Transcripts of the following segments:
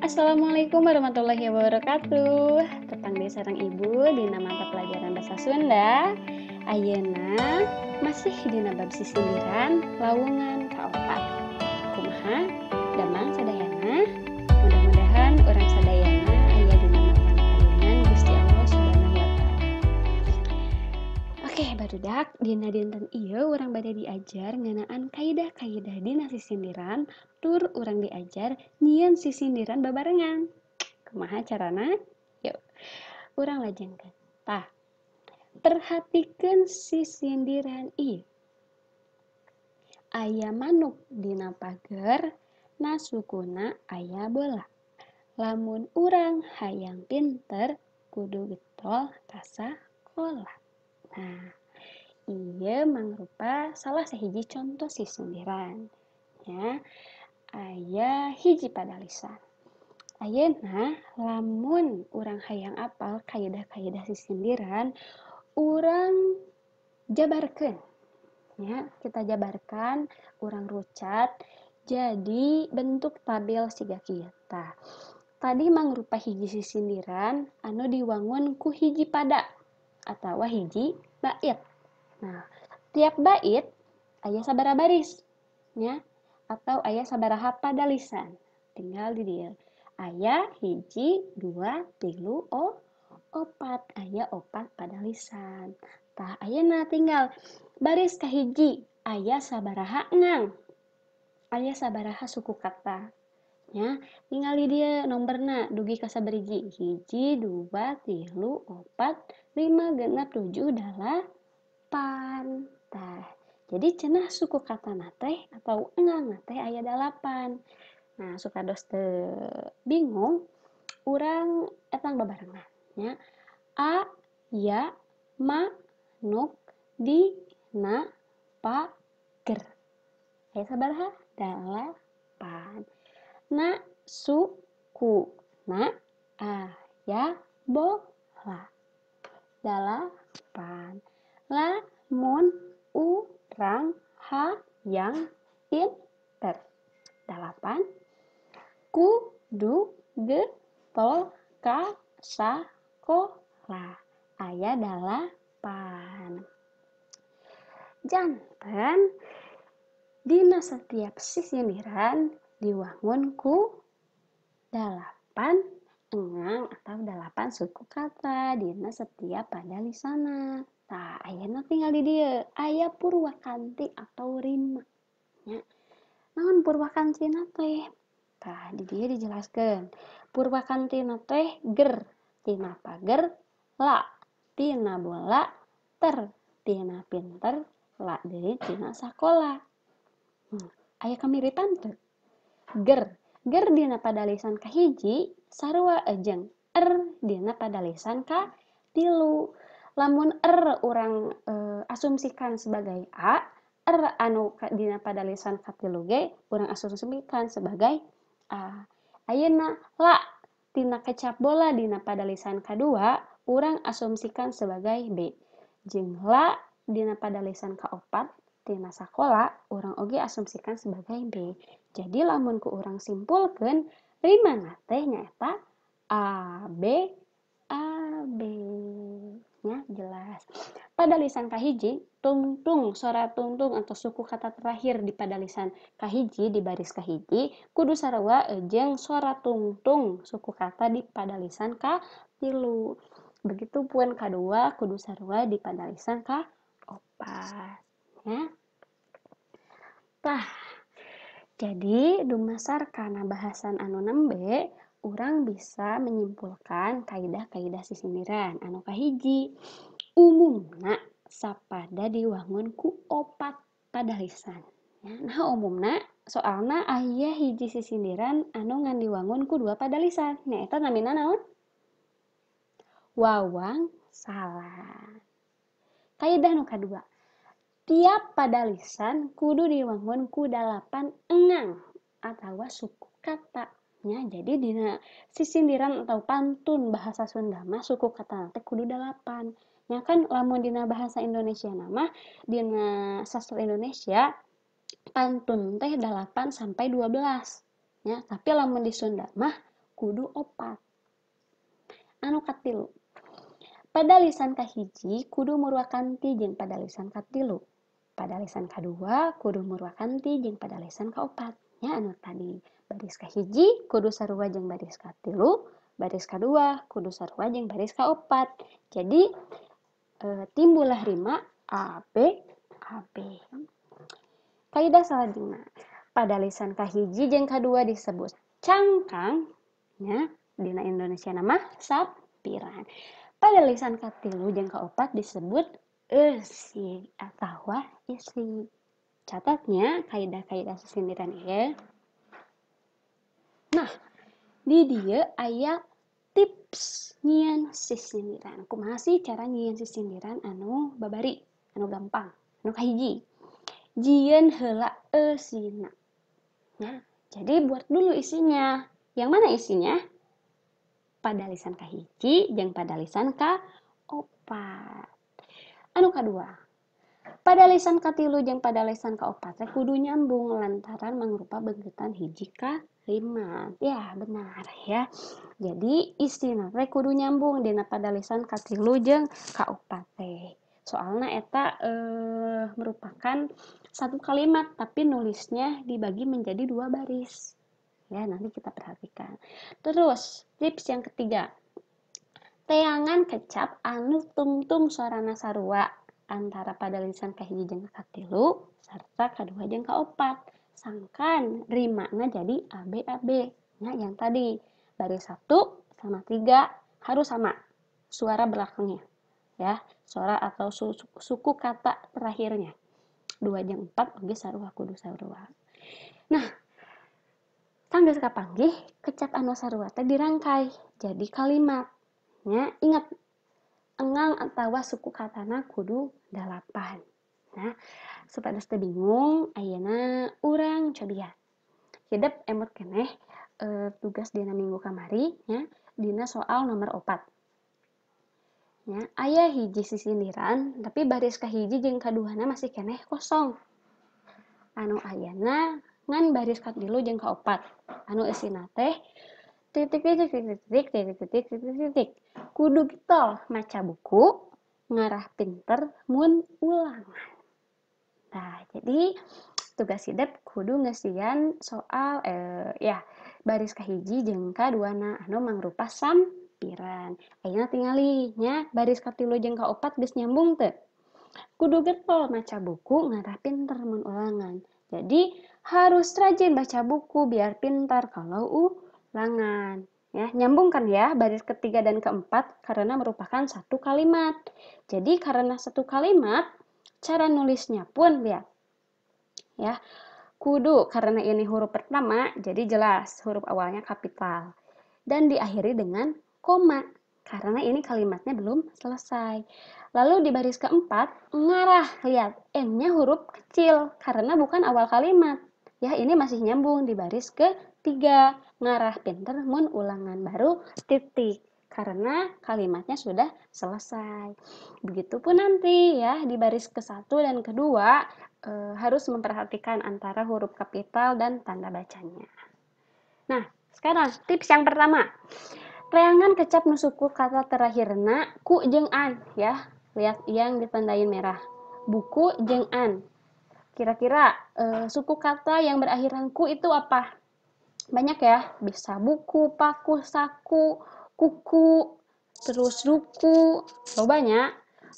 Assalamualaikum warahmatullahi wabarakatuh. Tepang deui sareng Ibu dina mata pelajaran Bahasa Sunda. Ayeuna masih dina bab sisindiran lawungan kaopat. Kumaha damang sadayana? Mudah-mudahan urang sadayana aya dina naungan payungan Gusti Allah Subhanahu wa taala. Oke, barudak, dina dinten ieu urang bade diajar ngeunaan kaidah-kaidah dina sisindiran, tur urang diajar nyieun sisindiran babarengan. Kumaha carana? Yuk, urang lajengkeun. Tah, perhatikeun sisindiran ieu. Aya manuk dina pager, na sukuna aya bola. Lamun urang hayang pinter, kudu getol ka sakola. Nah, ieu mangrupa salah sahiji contoh sisindiran. Ya, aya hiji padalisan. Ayeuna lamun urang hayang apal kaidah-kaidah sisindiran, urang jabarkeun. Ya, kita jabarkan, urang rucat jadi bentuk tabel siga kieu. Tah, tadi mangrupa hiji sisindiran anu diwangun ku hiji pada atawa hiji bait. Nah, tiap bait aya sabaraha baris nya atau aya sabaraha padalisan. Tinggal di dieu. Aya hiji, dua, tilu, opat. Aya opat padalisan. Tah, ayeuna tinggal baris kahiji aya sabaraha engang, aya sabaraha suku kata. Nya, tinggal di dieu nomorna dugi ka sabariji. Hiji, dua, tilu, opat, lima, genep, tujuh, dalapan. Tah, jadi cenah suku katana teh atau engang teh aya 8. Nah, supados teu bingung, urang etang babarengan nya. A, ya, ma, nuk, di, na, pa, ger. Aya sabaraha? 8. Na, su, ku, na, a, ya, bo, la. 8. La, mun, u, rang, ha, yang, pinter. 8. Ku, du, ge, tol, ka, sa, ko, la. Aya 8. Janten dina setiap sisindiran diwangun ku 8 engang atau 8 suku kata dina setiap padalisana. Tah, ayeuna tinggal di dieu aya purwakanti atau rima. Nya. Naon purwakantina teh? Tah, di dieu dijelaskeun. Purwakantina teh ger tina pager, la tina bola, ter tina pinter, la deui tina sakola. Aya kamiripan teu? Ger, ger dina padalisan kahiji sarua jeung er dina padalisan katilu. Lamun er urang asumsikan sebagai a, er anu dina padalisan katilu ge urang asumsikan sebagai a. Ayeuna la tina kecap bola dina padalisan kadua urang asumsikan sebagai b. Jeung la dina padalisan kaopat tina sakola urang oge asumsikan sebagai b. Jadi lamun ku urang simpulkeun rimana teh nyaeta a b a b. Nya jelas. Padalisan kahiji tungtung, sora tungtung atau suku kata terakhir di padalisan kahiji di baris kahiji kudu sarua jeung sora tungtung suku kata di padalisan katilu. Begitupun kadua kudu sarua di padalisan kaopat. Ya. Tah, jadi dumasar kana bahasan anu nembe urang bisa menyimpulkan kaidah-kaidah sisindiran anu kahiji umumna sapada diwangun ku opat padalisan. Ya, nah umumna soalna aya hiji sisindiran anu ngan diwangun ku 2 padalisan. Nyaeta namina naon? Wawang salah. Kaidah nu kadua, tiap padalisan kudu diwangun ku 8 engang atawa suku kata. Ya, jadi dina sisindiran atau pantun bahasa Sunda mah suku kata teh kudu 8. Ya kan lamun dina bahasa Indonesia nama dina sastra Indonesia pantun teh 8 sampai 12. Ya, tapi lamun di Sunda mah kudu 4. Anu katilu, padalisan kahiji kudu murwakanti jeung padalisan katilu. Padalisan kadua kudu murwakanti jeung padalisan kaopat. Nya anu tadi baris kahiji kudu sarua jeung baris katilu, baris kadua kudu sarua jeung baris kaopat. Jadi timbullah rima A B A B. Kaidah salajengna, padalisan kahiji jeung kadua disebut cangkang, nya dina Indonesia nama sampiran. Padalisan katilu jeung kaopat disebut eusi atawa isi. Catatnya kaidah-kaidah sisindiran ieu. Nah, di dieu aya tips nyieun sisindiran. Kumaha sih cara nyieun sisindiran anu babari, anu gampang? Anu kahiji, jieun heula eusina. Nah, jadi buat dulu isinya. Yang mana isinya? Padalisan kahiji jeung padalisan kaopat. Anu kadua, padalisan katilu jeung padalisan kaopat teh kudu nyambung lantaran mangrupa beungkeutan hiji kalimat. Ya, benar ya. Jadi isina teh kudu nyambung dina padalisan katilu jeung kaopat teh. Soalna eta merupakan satu kalimat tapi nulisnya dibagi menjadi 2 baris. Ya, nanti kita perhatikan. Terus tips yang ketiga, teangan kecap anu tungtung sorana sarua antara padalisan kahiji jeung katilu sarta kadua jeung kaopat. Sangkan rimana jadi A B A B. Nah, yang tadi baris 1 sama 3 harus sama suara belakangnya, ya, suara atau suku kata terakhirnya. 2 jeung 4 oge sarua kudu sarua. Nah, sanggeus kapanggih kecap anu sarua teh dirangkai jadi kalimat. Nya, ingat engang atawa suku katana kudu 8. Nah, supados teu bingung, ayeuna urang cobian. Hidep emut keneh tugas dina minggu kamari nya, dina soal nomor 4. Nya, aya hiji sisindiran tapi baris kahiji jeung kaduana masih keneh kosong. Anu ayana ngan baris katilu jeung kaopat. Anu eusina teh titik titik titik titik titik titik titik titik. Kudu getol maca buku ngarah pinter mun ulangan. Nah, jadi tugas hidep kudu ngeusian soal ya baris kahiji jeung kaduana anu mangrupa sampiran. Ayeuna tingali nya baris katilu jeung kaopat geus nyambung teu? Kudu getol maca buku ngarah pinter mun ulangan. Jadi harus rajin baca buku biar pintar kalau ulangan. Ya, nyambung kan ya baris ketiga dan keempat karena merupakan satu kalimat. Jadi karena satu kalimat, cara nulisnya pun lihat. Ya, kudu karena ini huruf pertama, jadi jelas huruf awalnya kapital. Dan diakhiri dengan koma karena ini kalimatnya belum selesai. Lalu di baris keempat, ngarah, lihat, N-nya huruf kecil karena bukan awal kalimat. Ya, ini masih nyambung di baris ketiga, ngarah pinter mun ulangan baru titik karena kalimatnya sudah selesai. Begitupun nanti ya di baris ke-1 dan kedua harus memperhatikan antara huruf kapital dan tanda bacanya. Nah, sekarang tips yang pertama. Teangan kecap nu suku kata terakhirna ku jeung an ya. Lihat yang ditandain merah. Buku jeung an. Kira-kira suku kata yang berakhiran ku itu apa? Banyak ya, bisa buku, paku, saku, kuku, terus ruku, banyak.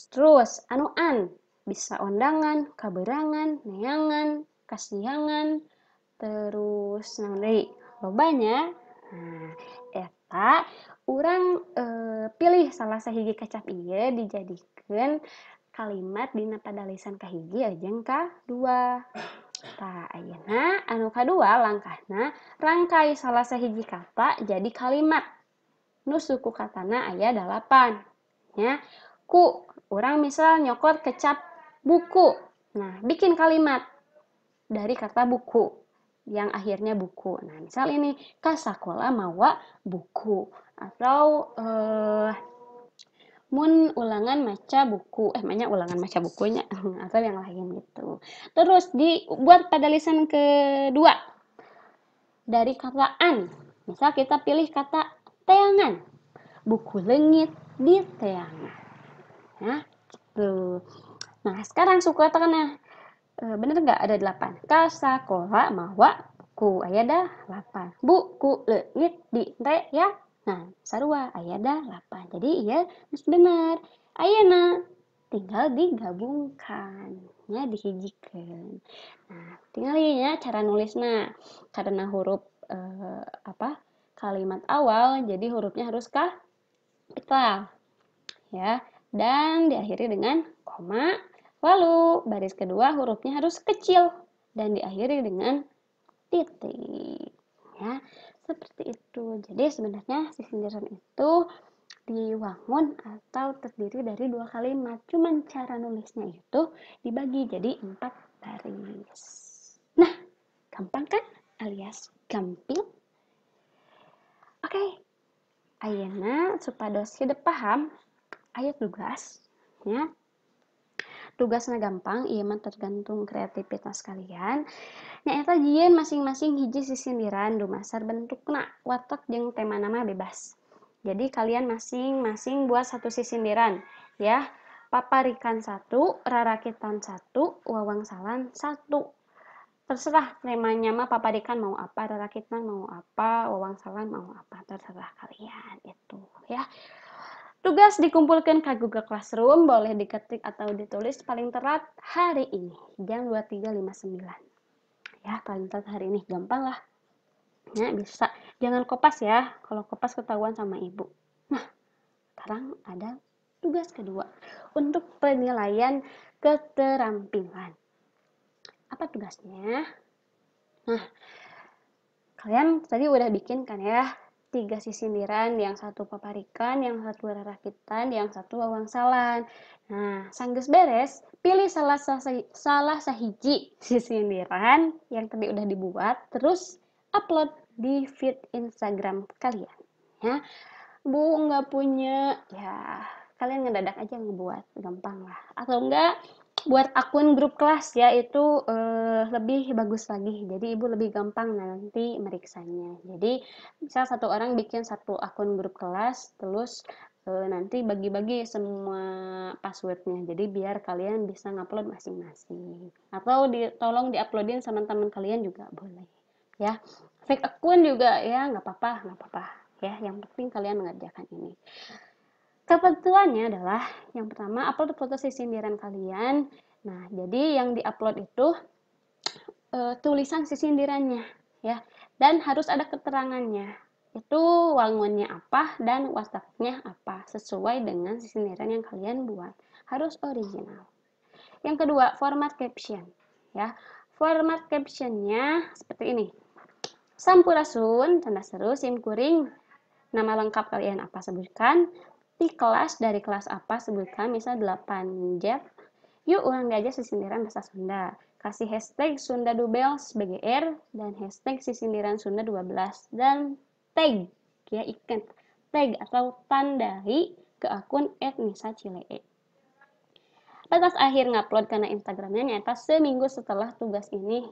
Terus anu an, bisa ondangan, kaberangan, neangan, kasiangan, terus naon deui? Banyak. Nah, eta urang pilih salah sahiji kecap ieu dijadikeun kalimat dina padalisan kahiji jeung kadua. Tah, ayeuna anu kadua langkahna rangkai salah sahiji kata jadi kalimat. Nu suku katana aya 8. Nya, ku urang misal nyokot kecap buku. Nah, bikin kalimat dari kata buku yang akhirnya buku. Nah, misal ini ka sakola mawa buku atau mun ulangan maca buku, banyak ulangan maca bukunya atau yang lain gitu. Terus dibuat pada lisan kedua dari kata an, Misal kita pilih kata teangan, buku leungit di teangan. Nah, gitu. Nah, sekarang suku katana bener nggak ada 8? Kasakola mawa buku aya 8. Buku leungit di ya. Nah, sarua aya 8. Jadi iya geus bener. Ayeuna tinggal digabungkan, ya dihijikeun. Nah, tinggal ieu cara nulisna. Karena huruf kalimat awal, jadi hurufnya harus kapital. Ya, dan diakhiri dengan koma. Lalu baris kedua hurufnya harus kecil dan diakhiri dengan titik. Ya, seperti itu. Jadi sebenarnya sisindiran itu diwangun atau terdiri dari 2 kalimat. Cuman cara nulisnya itu dibagi jadi 4 baris. Nah, gampang kan? Alias gampil. Oke. Ayeuna supados hidep paham, aya tugas ya. Tugasnya gampang, ieu mah tergantung kreativitas kalian. Nyaeta jieun masing-masing hiji sisindiran dumasar bentukna, watak jeung tema nama bebas. Jadi kalian masing-masing buat satu sisindiran ya. Paparikan 1, rarakitan 1, wawangsalan 1. Terserah temanya mah, paparikan mau apa, rarakitan mau apa, wawangsalan mau apa, terserah kalian itu ya. Tugas dikumpulkan ke Google Classroom, boleh diketik atau ditulis paling telat hari ini jam 23.59. Ya, paling telat hari ini, gampang lah. Ya, bisa. Jangan kopas ya, kalau kopas ketahuan sama ibu. Nah, sekarang ada tugas kedua untuk penilaian keterampilan. Apa tugasnya? Nah, kalian tadi udah bikin kan ya, 3 sisindiran, yang satu paparikan, yang satu rarakitan, yang satu wawangsalan. Nah, sanggeus beres, pilih salah sahiji sisindiran yang tadi udah dibuat, terus upload di feed Instagram kalian. Ya, Bu nggak punya, ya kalian ngedadak aja ngebuat, gampang lah. Atau enggak buat akun grup kelas ya, itu lebih bagus lagi. Jadi ibu lebih gampang nanti meriksanya. Jadi misal satu orang bikin satu akun grup kelas, terus nanti bagi-bagi semua passwordnya. Jadi biar kalian bisa ngupload masing-masing. Atau tolong diuploadin sama teman kalian juga boleh. Ya, fake akun juga ya, nggak apa-apa ya. Yang penting kalian mengerjakan ini. Ketentuannya adalah yang pertama, upload foto sisindiran kalian. Nah, jadi yang diupload itu tulisan sisindirannya ya, dan harus ada keterangannya. Itu wangunnya apa dan wataknya apa sesuai dengan sisindiran yang kalian buat. Harus original. Yang kedua, format caption ya. Format captionnya seperti ini. Sampurasun, tanda seru, sim kuring, nama lengkap kalian apa sebutkan. Di kelas, dari kelas apa sebutkan, misal 8J. Yuk ulang aja sisindiran bahasa Sunda. Kasih hashtag Sunda Dubels BGR dan hashtag sisindiran Sunda 12 dan tag ya, ikan tag atau tandai ke akun @nisa_cilee. Batas akhir ngupload karena Instagramnya nyata seminggu setelah tugas ini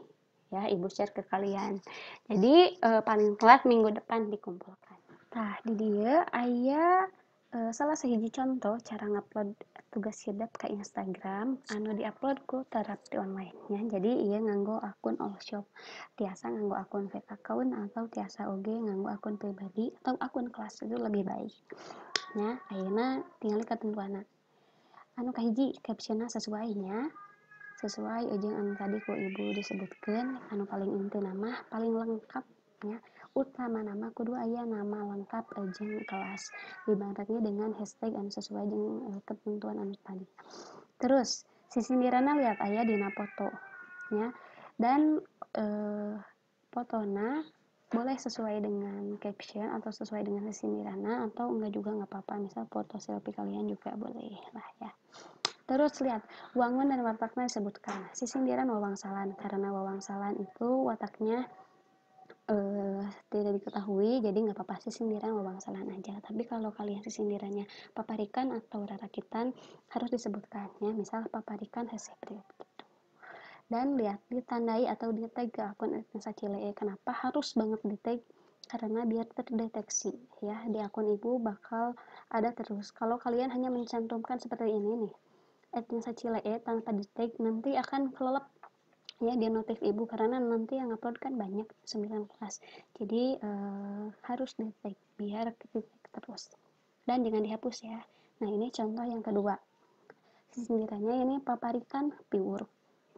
ya ibu share ke kalian. Jadi paling telat minggu depan dikumpulkan. Nah, di dia aya salah sahiji contoh cara ngupload tugas hidep ke Instagram anu diupload ku terapi online ya. Jadi iya nganggo akun Olshop, tiasa nganggo akun fake account atau tiasa oge nganggo akun pribadi atau akun kelas, itu lebih baik ya. Ayeuna tinggal ketentuanna anu kahiji captionna sesuainya, sesuai jeung anu tadi ku ibu disebutkeun. Anu paling inti nama paling lengkap ya, utama nama kudu aya nama lengkap jeung kelas, dibarengi dengan hashtag anu sesuai jeung ketentuan anu tadi. Terus sisindiranna lihat aya dina foto ya, dan fotona boleh sesuai dengan caption atau sesuai dengan sisindiranna, atau enggak juga enggak apa-apa, misal foto selfie kalian juga boleh lah ya. Terus lihat wangun dan wataknya disebutkan. Sisindiran wawangsalan, karena wawangsalan itu wataknya tidak diketahui, jadi nggak apa-apa sisindiran wawangsalan aja. Tapi kalau kalian sisindirannya paparikan atau rarakitan harus disebutkan ya, misal paparikan hesepri gitu. Dan lihat ditandai atau di tag ke akun @nisa_cilee. Kenapa harus banget di tag? Karena biar terdeteksi ya, di akun ibu bakal ada terus. Kalau kalian hanya mencantumkan seperti ini nih, @sacile tanpa di tag, nanti akan kelelep ya dia notif ibu, karena nanti yang upload kan banyak 9 kelas. Jadi harus di tag biar kedetek terus dan jangan dihapus ya. Nah, ini contoh yang kedua. Sisindirannya ini paparikan piwuruk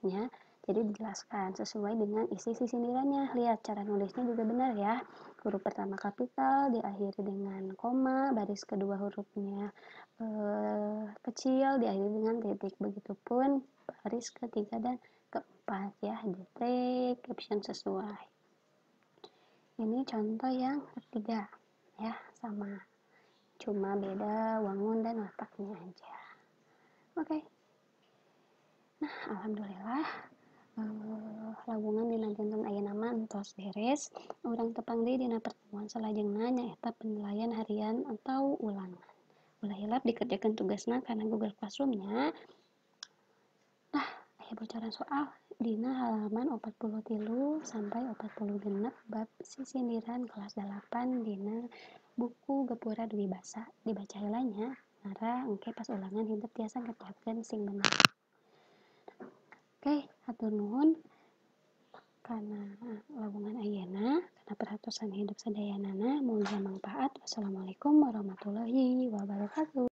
ya. Jadi dijelaskan sesuai dengan isi sisindirannya. Lihat cara nulisnya juga benar ya. Huruf pertama kapital diakhiri dengan koma, baris kedua hurufnya kecil diakhiri dengan titik. Begitupun baris ketiga dan keempat ya, di tag caption sesuai. Ini contoh yang ketiga ya, sama. Cuma beda wangun dan wataknya aja. Oke. Nah, alhamdulillah lawungan dina dinten ayeuna mah entos beres. Urang tepang deui dina pertemuan salajengna, nyaeta penilaian harian atau ulangan. Ulah hilap dikerjakan tugasna karena Google Classroom-nya. Nah, aya bocoran soal dina halaman 43 sampai 46 bab sisindiran kelas 8 dina buku Gapura Dwi Basa. Dibaca heula nya, ngarah engke pas ulangan henteu tiasa ngerjakeun sing bener. Oke, hatur nuhun kana lawungan ayeuna, kana perhatosan hidup sadayanana, mugia mangpaat. Wassalamualaikum warahmatullahi wabarakatuh.